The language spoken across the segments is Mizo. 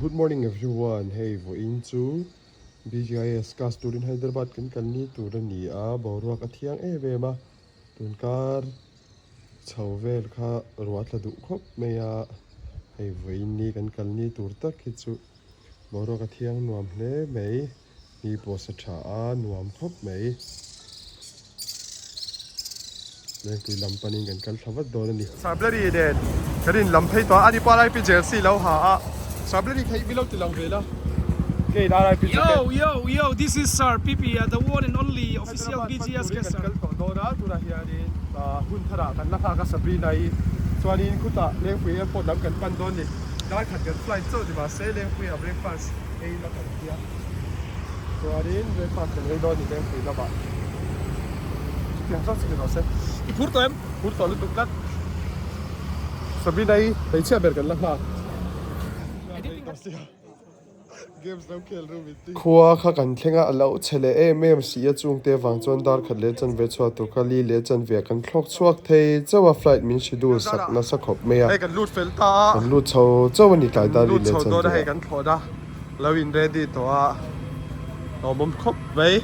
Good morning everyone, hei vawiin chu BGIS class turin Hyderabad kan kal ni tur a ni a, boruak a thiang em em a, tunkar chho vel kha ruah tla duh khawp mai a, hei vawiin ni kan kal ni tur tak hi chu boruak a thiang nuam hle mai. Ni pawh sa tha a, nuam khawp mai. Lengpui lam panin kan kal thla vat dawn a ni. Sablari nen kan in lam phei tawh a, ani pawh RIP jersey lo ha a, Sablari kha i mi lo ti lang ve la, kei in RIP jacket. Yo yo yo this is Sir Pipi the one and only official BGS kan kal tawh dawn a, tunah hianin hun tharah kan la nghak a Sabrina-i chuanin khutah Lengpui airport lam kan pan dawn a ni, dar khat kan flight chauh ni mahse Lengpuiah breakfast ei la kan ti a. Chuanin breakfast kan ei dawn ni Lengpui lamah chutiang zawk chu ni rawh se. I phur tawh em? Phur tawh lutuk tlat. Sabrina-i hmeichhia ber kan la nghak. Games lo khel ru min ti. Khua kha kan thleng a, a lo chhe leh em em si a chungte avang chuan dar khat leh chanve chhuah tur kha li leh chanve ah kan thlawk chhuak thei chauh a, flight min schedule sak nasa khawp mai a. Hei kan lut fel ta a. Kan lut chho chauh a ni tlai dar li leh chanve ah. Hei kan thlawh a. Lo in ready tawh a lawmawm khawp mai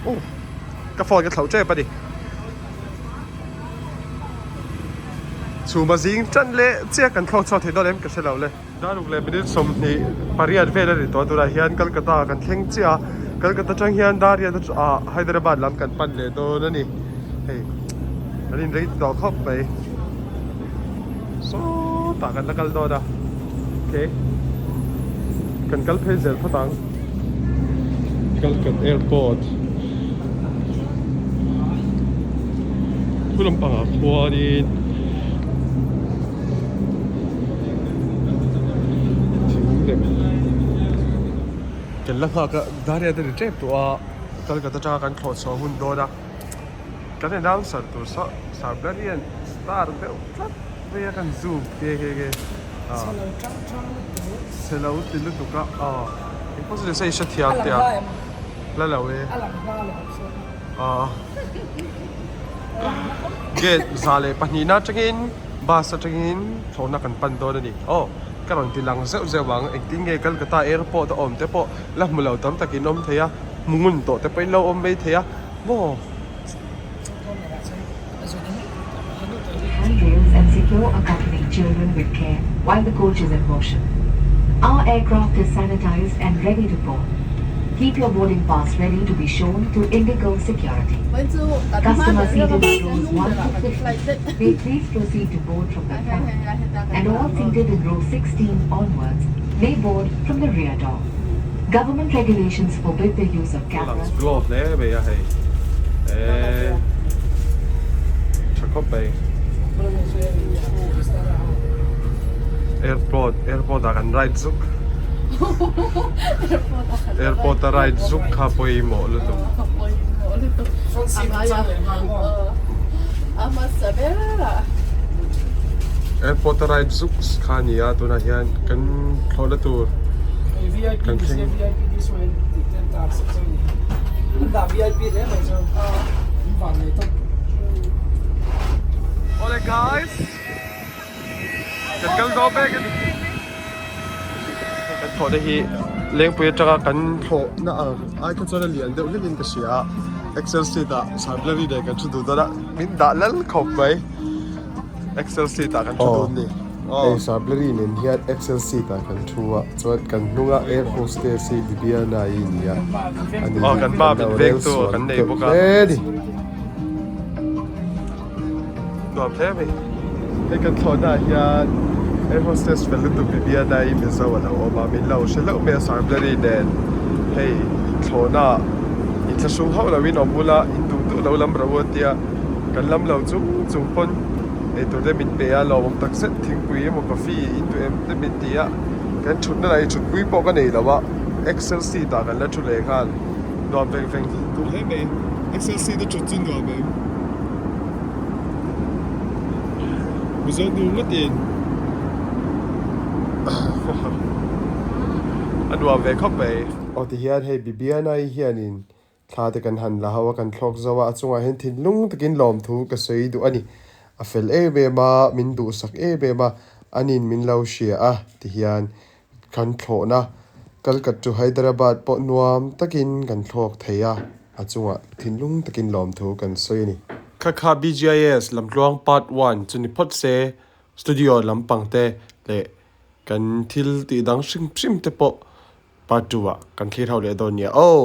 oh ka phone ka thlauh tep a ni chhuma zing tan leh chiah kan thlawk chhuak thei dawn em ka hre lo le daruk leh minute 28 vel a ni tawh a tunah hian Kolkata kan thleng chiah a Kolkata tang hian Darian ah Hyderabad lam kan pan leh dawn a ni hei kan in ready tawh khawp mai sawtah kan la kal dawn a. Okay. Kan kal phei zel phawt ang. Kalkat Airport. Thu lampangah khuanin thing lem kan la nghak a, Darian a ni tep tawh a, Kolkata atanga kan thlawh chhuah hun dawn a, kan announcer tur saw Sarbarian star deuh tlat. Vei a kan zoom ke ke ke Chhelo tang tang lutuk. Chhelo ti lutuk a aw engpawh chu nise i hrethiam teh a la lo e a lang hla lo chu aw gate 102 na atangin bus atangin thlawhna kan pan dawn a ni aw ka rawn ti lang zeuh zeuh ang engtin nge Kolkata airport a awm te pawh la hmu lo tam takin awm thei a hmu ngun tawh te pawhin lo awm mai thei a maw. Handrails and secure accompanying children with care while the coach is in motion. Our aircraft is sanitized and ready to board. Keep your boarding pass ready to be shown to Indigo Security. Customers seated in rows 1 to 50 may please proceed to board from the front and all seated in row 16 onwards may board from the rear door. Government regulations forbid the use of cameras. Glow hle mai a hei eh tha khawp mai airport airport ah kan ride zuk airport a ride zuk kha pawimawh lutuk airport a ride zuk kha a ni a tunah hian kan thlawhna tur kan thleng Awle guys kan kal dawn mek a ni kan thlawhna hi lengpui atanga kan thlawhna ang ai kha chuan a lian deuh hlekin ka hria a excel sheet ah salary nen kan thu duh dawn a min dah lal khawp mai excel sheet ah kan thu dun ni. Hei Sablari nen hian Excel sheet ah kan thu a, chuan kan hnunga air hostess hi Bibiana i ni a, ani hi kan lo rel sual deuh hle a ni. Nuam hle mai. Hei kan thlawhna ah hian air hostess fel lutuk Bibiana i Mizo a lo awm a, min lo hre hlauh mai a Sablari nen hei thlawhna ah inthlahrung hauh loin awm ula in duh duh lo lam rawh u a tia, kan lam lo chung chung pawn. Eitur te min pe a, lawmawm tak zet thingpui emaw coffee in duh em te min ti a, kan thutna lah hi thutpui pawh ka nei lo a, excel seat ah kan la thu leh nghal nuam veng veng tur hle mai, excel seat a thut chu nuam em? Mizo nu ngawt in a nuam ve khawp mai. Aw tihian hei Bibiana-i hianin Thla te kan han la ho a, kan thlawk zo a, a chungah hian thinlung takin lawmthu ka sawi duh a ni. A fel em em a, min duhsak em em a, anin min lo hria a tihian Kan thlawhna Kalkat to Hyderabad pawh nuam takin kan thlawk thei a, a chungah thinlung takin lawmthu kan sawi a ni. Kha kha BGIS lamtluang part one chu ni phawt se, studio lampang te leh kan thil tih dang hrim hrim te pawh part two ah kan thlir ho leh dawn nia aw.